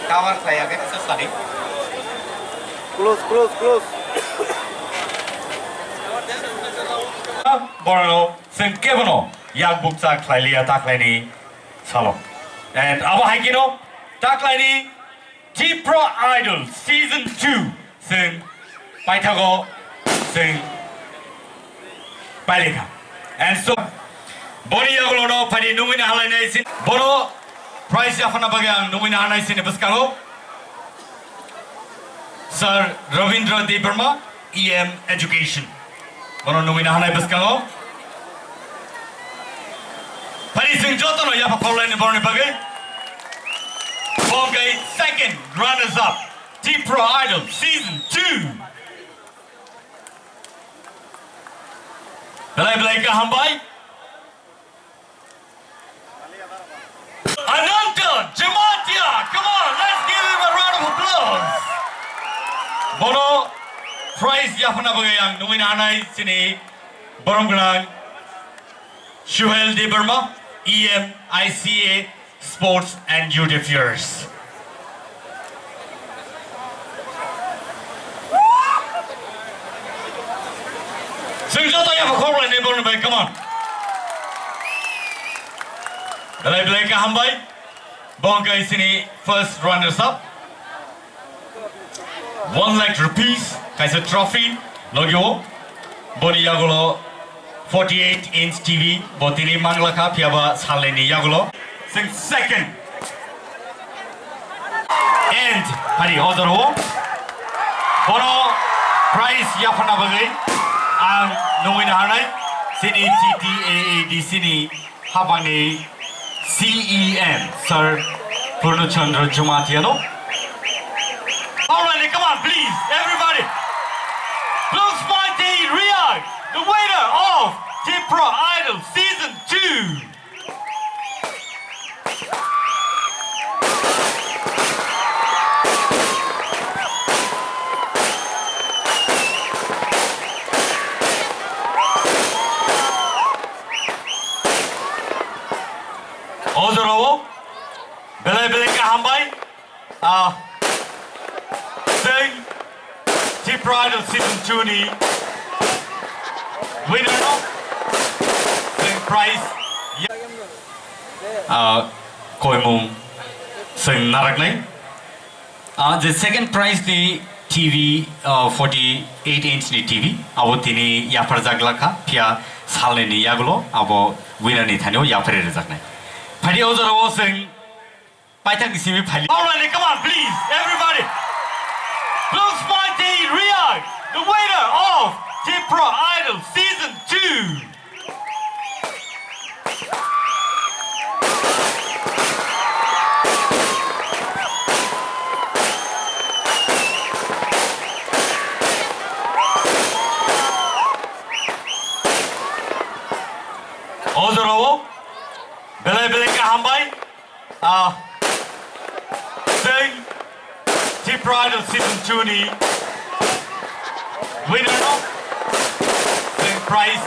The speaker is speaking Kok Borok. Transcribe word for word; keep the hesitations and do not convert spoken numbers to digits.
Cover khlai ya khe sadi. Close, close, close. Borok chwng kebono yak bukcha khlai liya taklaini salo. And abo hai kino taklaini Tipra Idol Season two chwng paithago chwng pailika. And so, boni yagulono phani nungwi na halainai sin, bono prize yaphana bagwi ang nungwi na hanai sini bwskango Sir Ravindra Debbarma, E M Education. Bono nungwi na hanai bwskango. Phani chwng jotono yapha khorlaini boroni bagwi. Bo wngkha second runners up, Tipra Idol Season two. Belai belai kaham bai. Ananta Jamatia, come on, let's give him a round of applause. Bono prize yaphana bagwi ang nungwi na hanai chini borom gwnang Suhel Debbarma, E M I C A, Sports and Youth Affairs. Chwng joto yapha khorlaini boroni bai, come on. Belai belai kaham bai. Bo wngkha isini first runners up. One lakh rupees kaisa trophy logio. Boni yagulo forty-eight inch T V bo tini manglakha, phiyaba salnini yagulo. Sing second. And hari ojoro bono prize yaphana bagwi ang nungwi na hanai chini G T A A D C ni hapangni C E M, Sir Purno Chandra Jamatia no. Alright, come on, please, everybody. Please find the Riyak, the winner of Tipra Idol Season two. O jorao belai belai kaham bai, ah, chwng Tipra Idol Season two ni winner no chwng prize ya-, ah, koimung chwng naraknai. Ah, je second prize ni T V, ah, forty-eight inch ni T V, abo tini yapharjak lakha, phiya salnini yagulo abo winner ni thani o yapharwi rwjaknai. Phadi o jorao chwng paithak ni simi phali. Alright, come on, please, everybody. Please find the Riyak, the winner of Tipra Idol Season two. O jorao belai belai kaham bai. Ah, chwng Tipra Idol Season two ni winner no chwng prize